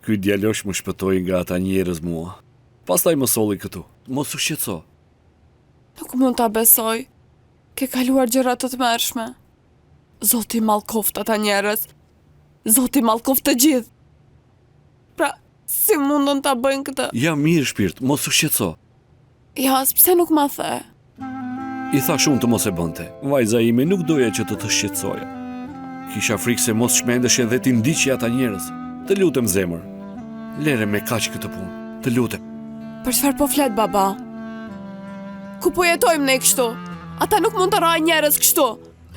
Ky djalosh më shpëtoi nga ata njerëz mua. Pastaj më solli këtu. Mos u shqetëso. Nuk mund ta besoj. Ke kaluar gjëra të tmerrshme. Zoti i mallkoftë ata njerëz. Zoti i mallkoftë të gjithë. Pra, si mundën ta bëjnë këtë? Jam mirë shpirt, mos u shqetëso. Jas, pse nuk ma the? I thashë unë të mos e bënte. Vajza ime nuk doja që të të shqetësoja. Kisha frikë se mos çmendeshe dhe t'i ndiqje ata njerëz. Të lutem zemër. Lere me kaq këtë punë. Të lutem. Për çfarë po flet baba? Ku po jetojmë ne kështu? Ata nuk mund të rrahin njerëz kështu.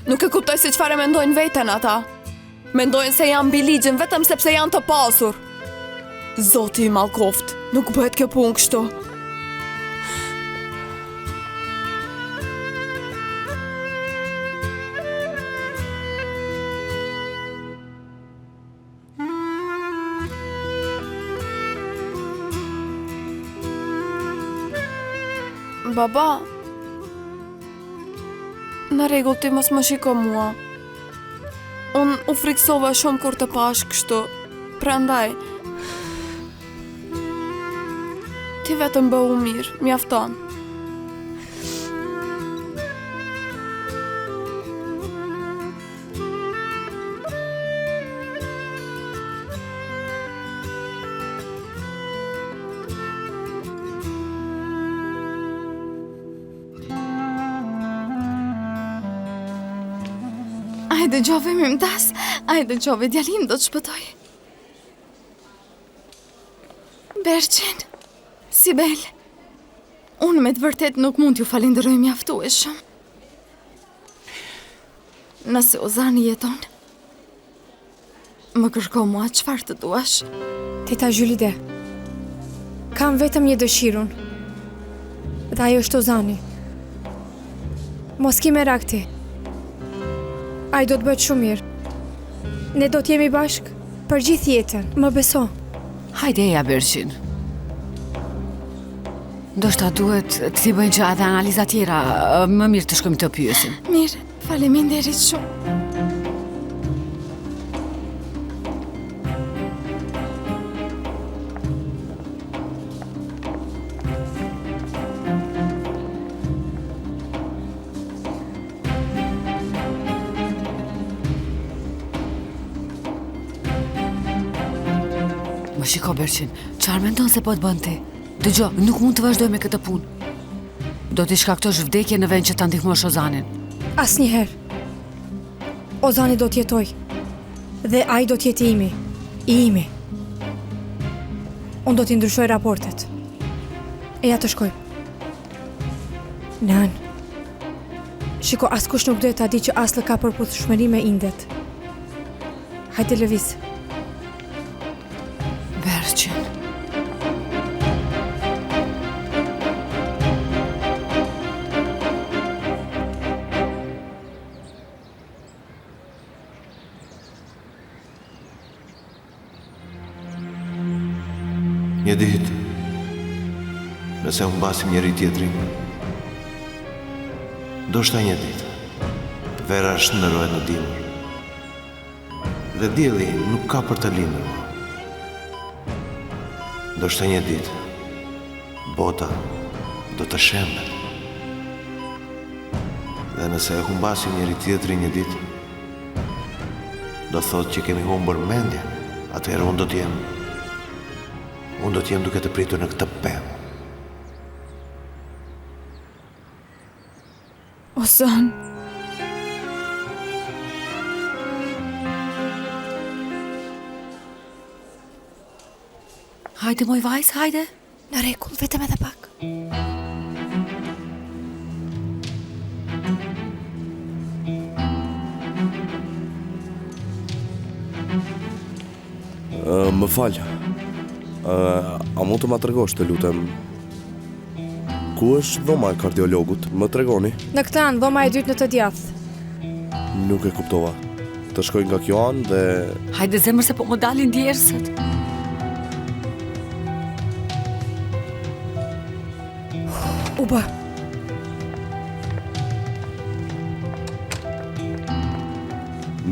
Nuk e kuptoj se çfarë e mendojnë veten ata. Mendojnë se janë mbi ligjin vetëm sepse janë të pasur. Zoti i mallkoftë, nuk bëhet kjo punë kështu. Baba, në rregull ti mos më shiko mua. Unë u frikësova shumë kur të pashë kështu. Prandaj, ti vetëm bëhu mirë, mjafton. A e dëgjove Mymtaz, a e dëgjove djali im do të shpëtojë. Berçin, Sibel, unë me të vërtetë nuk mund t'ju falënderoj mjaftueshëm. Nëse Ozani jeton, më kërko mua çfarë të duash. Teta Zhylide, kam vetëm një dëshirë unë. Dhe ajo është Ozani. Mos ki merak ti. Ai do të bëhet shumë mirë. Ne do të jemi bashkë për gjithë jetën, më beso. Hajde eja Berçin. Ndoshta duhet t'i bëjnë që edhe analiza tjera, më mirë të shkojmë të pyesim. Mirë, faleminderit shumë. Më shiko, Berçin, çfarë mendon se po të bën ti? Dëgjo, nuk mund të vazhdoj me këtë punë. Do t'i shkaktosh vdekje në vend që ta ndihmosh Ozanin. Asnjëherë. Ozani do të jetojë. Dhe ai do të jetë i imi. I imi. Unë do t'i ndryshoj raportet. Eja të shkojmë. Nënë. Shiko, askush nuk duhet ta di që Asllë ka përputhshmëri me indet. Hajde lëviz. Berçin. Një ditë, nëse humbasim njëri-tjetrin, ndoshta një ditë, vera shndërrohet në dimër. Dhe dielli nuk ka për të lindur më. Ndoshta një ditë, bota do të shembet. Dhe nëse e humbasim njëri-tjetrin një ditë, do thotë që kemi humbur mendjen, atëherë unë do të jem, unë do të jem duke të pritur në këtë pemë. Ozan. Hajde, moj vajzë, hajde. Në rregull, vetëm edhe pak. Më fal. A mund të ma tregosh të lutem Ku është dhoma e kardiologut? Më tregoni. Në këtë anë, dhoma e dytë në të djathtë. Nuk e kuptova. Të shkoj nga kjo anë dhe Hajde zemër se po më dalin djersët. U bë.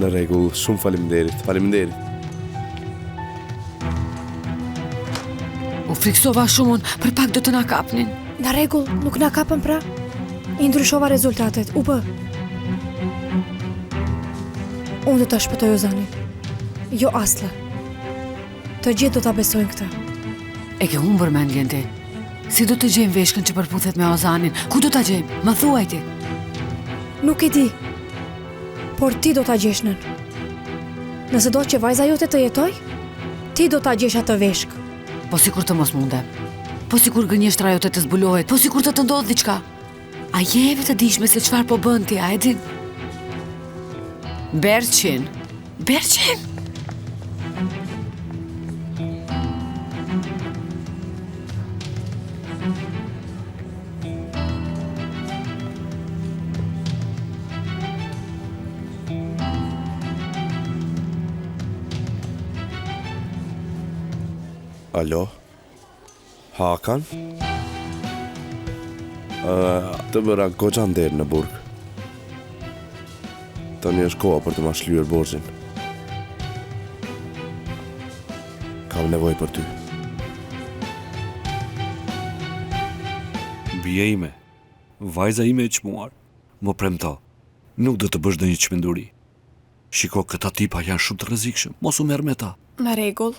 Në rregull, shumë faleminderit. Faleminderit. U frikësova shumë unë, për pak do të na kapnin. Në rregull, nuk na kapën pra. I ndryshova rezultatet, u bë. Unë do ta shpëtoj Ozanin. Jo Asllë. Të gjithë do ta besojnë këtë. E ke humbur mendjen ti. Si do të gjejmë veshkën që përputhet me Ozanin? Ku do ta gjejmë? Më thuaj ti. Nuk e di. Por ti do ta gjesh nënë. Nëse do që vajza jote të jetojë, ti do ta gjesh atë veshkë. Po sikur të mos mundem. Po sikur gënjeshtra jote të zbulohet, po sikur të të ndodhë diçka. A je e vetëdijshme se çfarë po bën ti, a e din? Berçin. Berçin. Alo? Hakan? Të bëra goxha nder në burg. Tani është koha për të ma shlyer borxhin. Kam nevojë për ty. Bija ime, vajza ime e çmuar, më premto, nuk do të bësh ndonjë çmenduri. Shiko, këta tipa janë shumë të rrezikshëm, mos u merr me ta. Në rregull.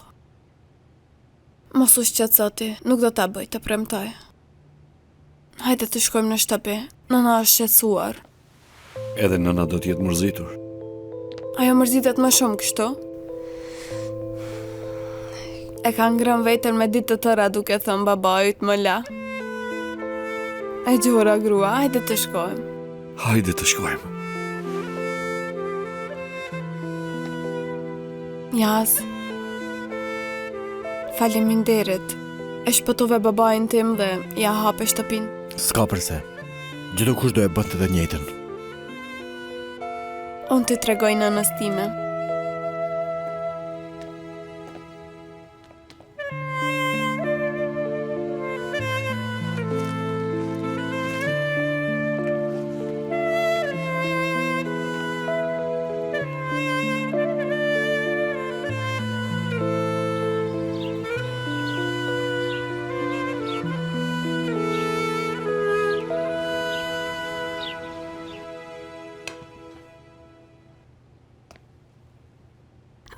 Mos u shqetëso ti, nuk do ta bëj, të premtoj. Hajde të shkojmë në shtëpi, nëna është shqetësuar. Edhe nëna do të jetë mërzitur. Ajo mërzitet më shumë kështu. E ka ngrënë veten me ditë të tëra duke thënë babai yt më la. E gjora grua, hajde të shkojmë. Hajde të shkojmë. Jas. Faleminderit. E shpëtove babain tim dhe ia hape shtëpinë. S'ka përse. Gjithkush do e bënte të njëjtën. Unë t'i tregoj nënës time.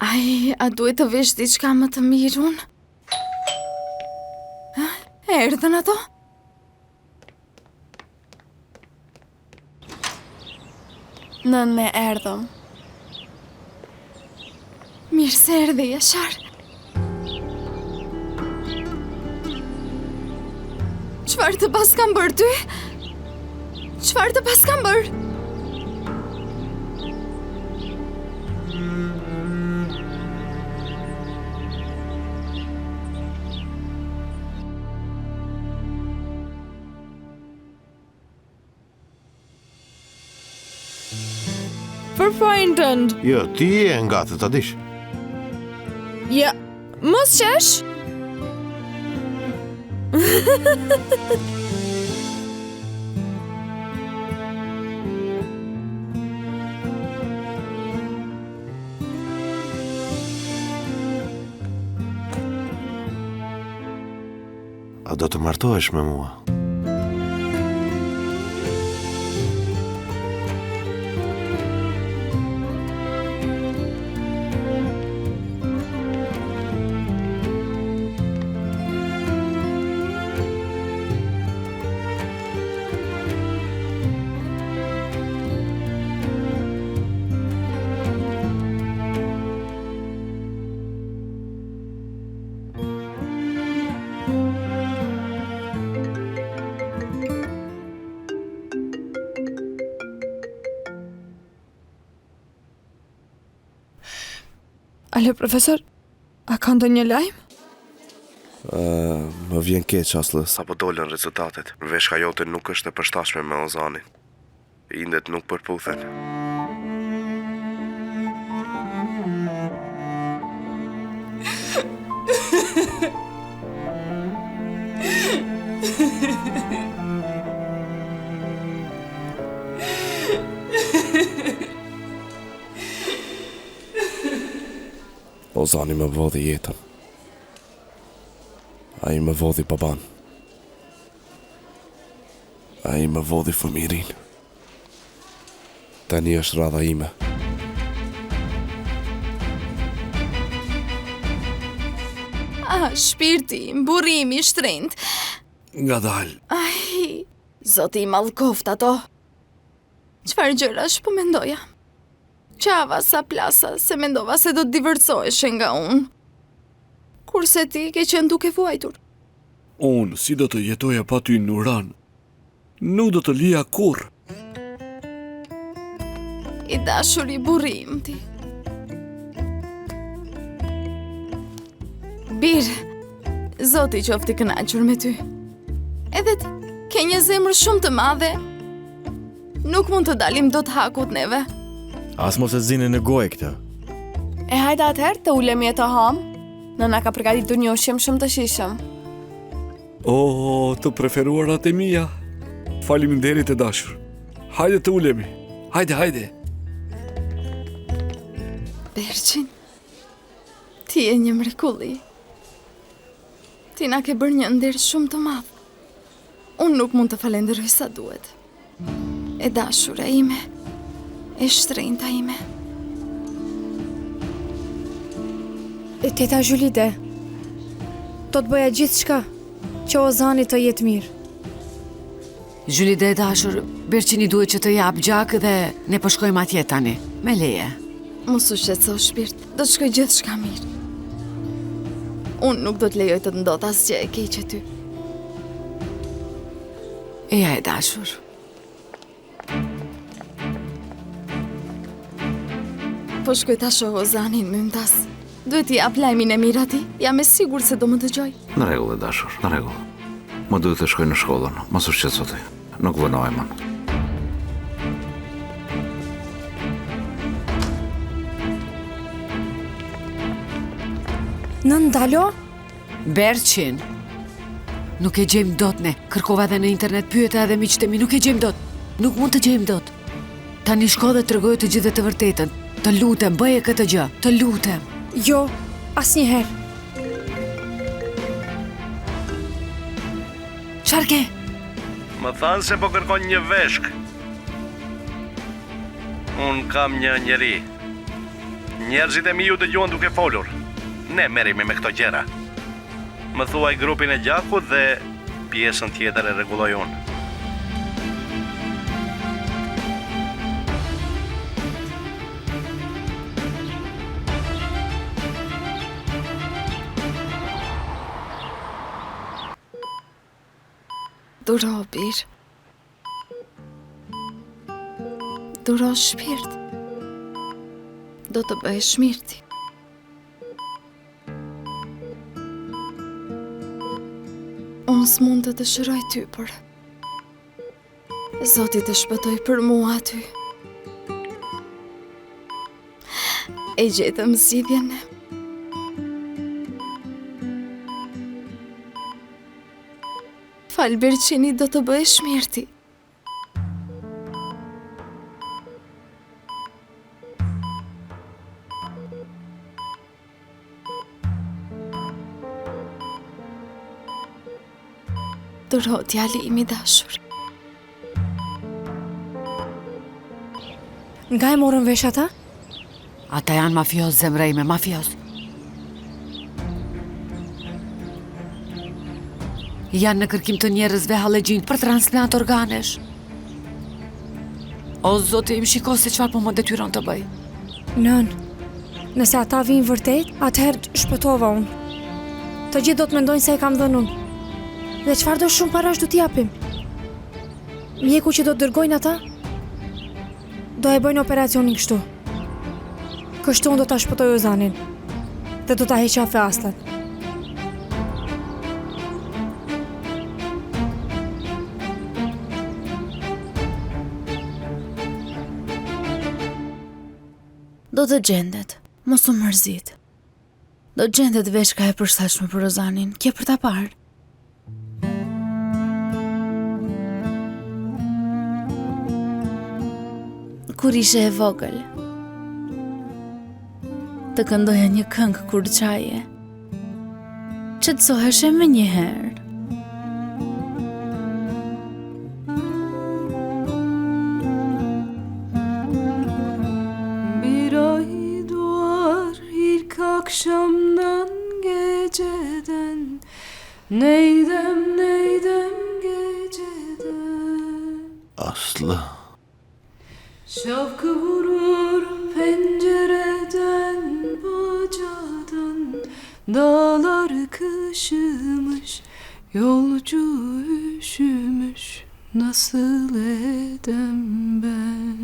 Ai, a duhet të vesh diçka më të mirë unë? Ha? Erdhën ato? Nënë, ne erdhëm. Mirë se erdhe, Jashar. Çfarë të paskam bërë ty? Çfarë të paskam bërë? Për fajin tënd. Jo, ti je e ngathët, ta dish. Ja, mos qesh. A do të martohesh me mua? Alo, profesor, a ka ndonjë lajm? Uh, më vjen keq, Asllë. Sapo dolën rezultatet. Veshka jote nuk është e përshtatshme me Ozanin. Indet nuk përputhen. Ozani më vodhi jetën. Ai më vodhi babanë. Ai më vodhi fëmijërinë. Tani është radha ime. Ah, shpirti im, burri im i shtrenjtë. Ngadalë. Ai, zoti i mallkoftë ato. Çfarë gjërash po mendoja? Qava sa plasa, se mendova se do të divorcoheshe nga unë. Kurse ti ke qenë duke vuajtur. Unë, si do të jetoja pa ty Nuran? Nuk do të lija kurrë. I dashuri burri im ti. Bir, Zoti qoftë i kënaqur me ty. Edhe ti ke një zemër shumë të madhe. Nuk mund të dalim dot hakut neve. As mos e zini në gojë këtë. E hajde atëherë të ulemi e të hamë. Nëna ka përgatitur një ushqim shumë të shijshëm. Oh, të preferuarat e mia. Faleminderit e dashur. Hajde të ulemi. Hajde, hajde. Berqin, ti je një mrekulli. Ti na ke bërë një nder shumë të madh. Unë nuk mund të falenderoj sa duhet. E dashura ime, e shtrenjta ime. E teta Zhulide, do të bëja gjithçka që Ozani të jetë mirë. Zhulide e dashur, Berqini duhet që të japë gjak dhe ne po shkojmë atje tani, me leje. Mos u shqetëso shpirt, do të shkojë gjithçka mirë. Unë nuk do të lejoj të të ndodhë asgjë e keqe ty. Eja e dashur. Po shkoj ta shoh Ozanin, Mymtaz. Duhet t'i jap lajmin e mirë atij. Jam e sigurt se do më dëgjojë. Në rregull e dashur, në rregull. Më duhet të shkoj në shkollën, mos u shqetëso ti. Nuk vonohem unë. Nënë ndalo? Berqin. Nuk e gjejmë dot ne. Kërkova edhe në internet, pyeta edhe miqtë e mi, nuk e gjejmë dot. Nuk mund të gjejmë dot. Tani shko dhe tregoju të gjithëve të vërtetën. Të lutem, bëje këtë gjë. Të lutem. Jo, asnjëherë. Çfarë ke? Më thanë se po kërkon një veshkë. Unë kam një njeri. Njerëzit e mi ju dëgjuan duke folur. Ne merremi me këto gjëra. Më thuaj grupin e gjakut dhe pjesën tjetër e rregulloj unë. Duro, bir. Duro, shpirt. Do të bëhesh mirë ti. Unë s'mund të të shëroj ty, por... Zoti të shpëtoi për mua ty. E gjetëm zgjidhjen ne. Falë Berqinit do të bëhesh mirë ti. Duro, djali im i dashur. Nga e morën vesh ata? Ata janë mafiozë, zemra ime, mafiozë. Janë në kërkim të njerëzve hallexhinj për transplant organesh. O, zoti im, shiko se çfarë po më detyron të bëj. Nënë, nëse ata vijnë vërtet, atëherë shpëtova unë. Të gjithë do të mendojnë se e kam dhënë unë. Dhe çfarëdo shumë parash do t'i japim? Mjeku që do të dërgojnë ata, do e bëjnë operacionin kështu. Kështu unë do ta shpëtoj Ozanin dhe do ta heq qafe Asllën. Do të gjendet, mos u mërzit. Do gjendet veshka e përshtatshme për Ozanin, ke për ta parë. Kur ishe e vogël, të këndoja një këngë kur qaje. qetësoheshe menjëherë. Bir ay doğar ilk akşamdan geceden Neydem neydem geceden Aslı. Şavkı vurur pencereden bacadan Dağlar kışımış yolcu üşümüş Nasıl edem ben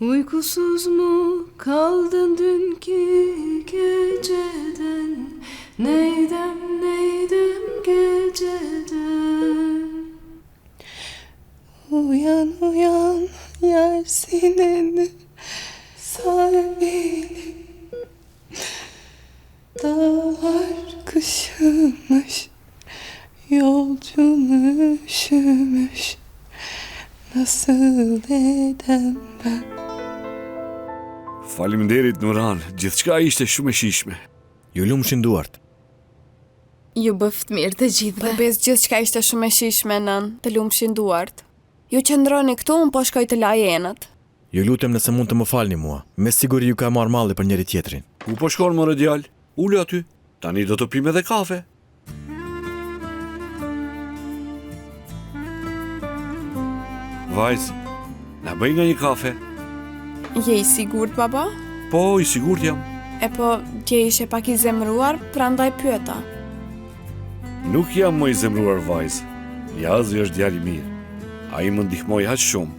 Uykusuz mu kaldın dünkü geceden Neydem neydem geceden Uyan uyan yar sineni sar beni Dağlar kışımış Yolcum üşümüş Nasıl edem ben Faleminderit Nuran, gjithçka ishte shumë e shijshme. Ju lumshin duart. Ju bëftë mirë të gjithëve. Për besë gjithçka ishte shumë e shijshme nënë, të lumshin duart. Ju qëndroni këtu, unë po shkoj të laj enët. Ju lutem nëse mund të më falni mua. Me siguri ju ka marrë malli për njëri-tjetrin. Ku po shkon more djalë? Ulu aty. Tani do të pimë edhe kafe. Vajzë, na bëj nga një kafe. Je i sigurt, baba? Po, i sigurt jam. E po, dje ishe pak i zemëruar, prandaj pyeta. Nuk jam më i zemëruar vajzë. Jazi është djalë i mirë. Ai më ndihmoi aq shumë.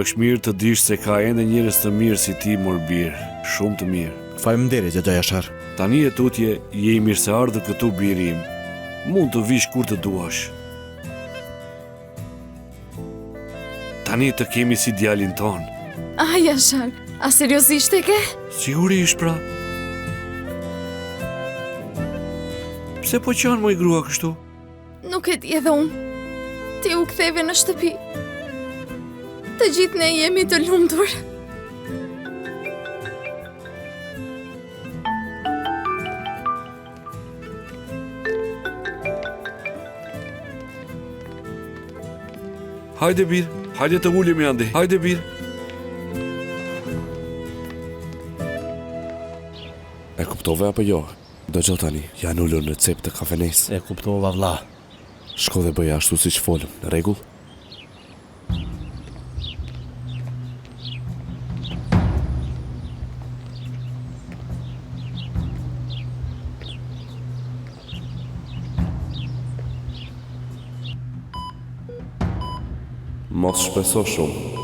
Është mirë të dish se ka ende njerëz të mirë si ti, mor bir, shumë të mirë. Faleminderit, xhaxha Jashar. Tani e tutje, je i mirëseardhur këtu biri im. Mund të vish kur të duash. Tani të kemi si djalin tonë. Ah, Jashar, a seriozisht e ke? Sigurisht pra. Pse po qan moj grua kështu? Nuk e di edhe unë. Ti u ktheve në shtëpi. Të gjithë ne jemi të lumtur. Hajde bir, hajde të ulemi andej. Hajde bir. E kuptove apo jo? Dëgjo tani, janë ulur në cep të kafenesë. E kuptova vlla. Shko dhe bëje ashtu siç folëm, në rregull? Mos shpreso shumë.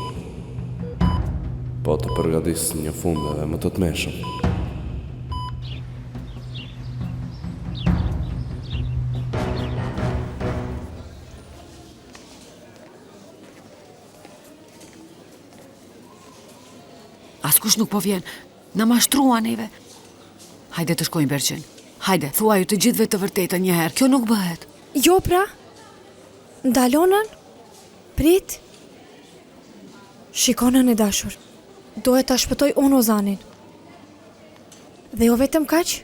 Po të përgatis një fund edhe më të tmerrshëm. Askush nuk po vjen. Na mashtruan neve. Hajde të shkojmë Berçin. Hajde, thuaju të gjithëve të vërtetën një herë. Kjo nuk bëhet. Jo pra. Ndalo nënë? Prit? Shiko nënë e dashur. Duhet ta shpëtoj unë Ozanin. Dhe jo vetëm kaq,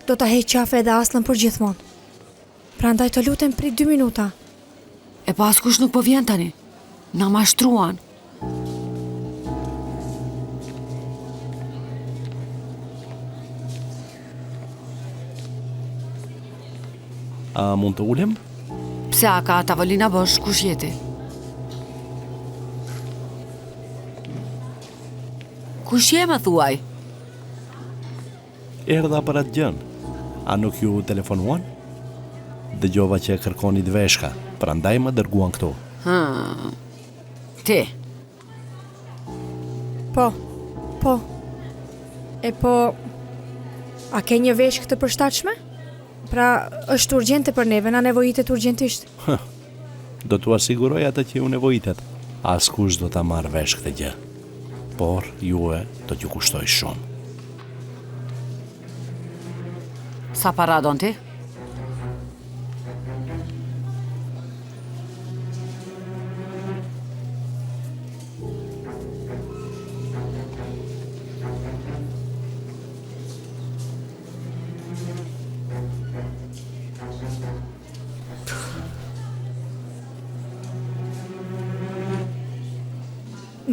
do ta heq qafe edhe Asllën për gjithmonë. Prandaj të lutem prit dy minuta. E po askush nuk po vjen tani. Na mashtruan. A mund të ulem? Pse a ka tavolina bosh, kush je ti? Kush je më thuaj? Erdha për atë gjënë. A nuk ju telefonuan? Dëgjova që kërkonit veshka, prandaj më dërguan këtu. Hë. Ti. Po. Po. E po a ke një veshkë të përshtatshme? Pra, është urgjente për neve, na nevojitet urgjentisht. Hë. Do t'ua siguroj atë që ju nevojitet. Askush s'do ta marrë vesh këtë gjë. Por juve do t'ju kushtojë shumë. Sa para don ti?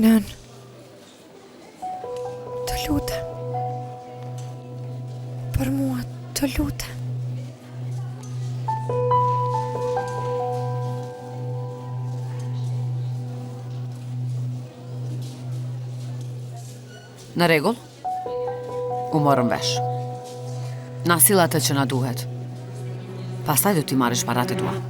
Nënë, të lutem. Për mua, të lutem. Në rregull. U morëm vesh. Na sill atë që na duhet. Pastaj do t'i marrësh paratë e tua.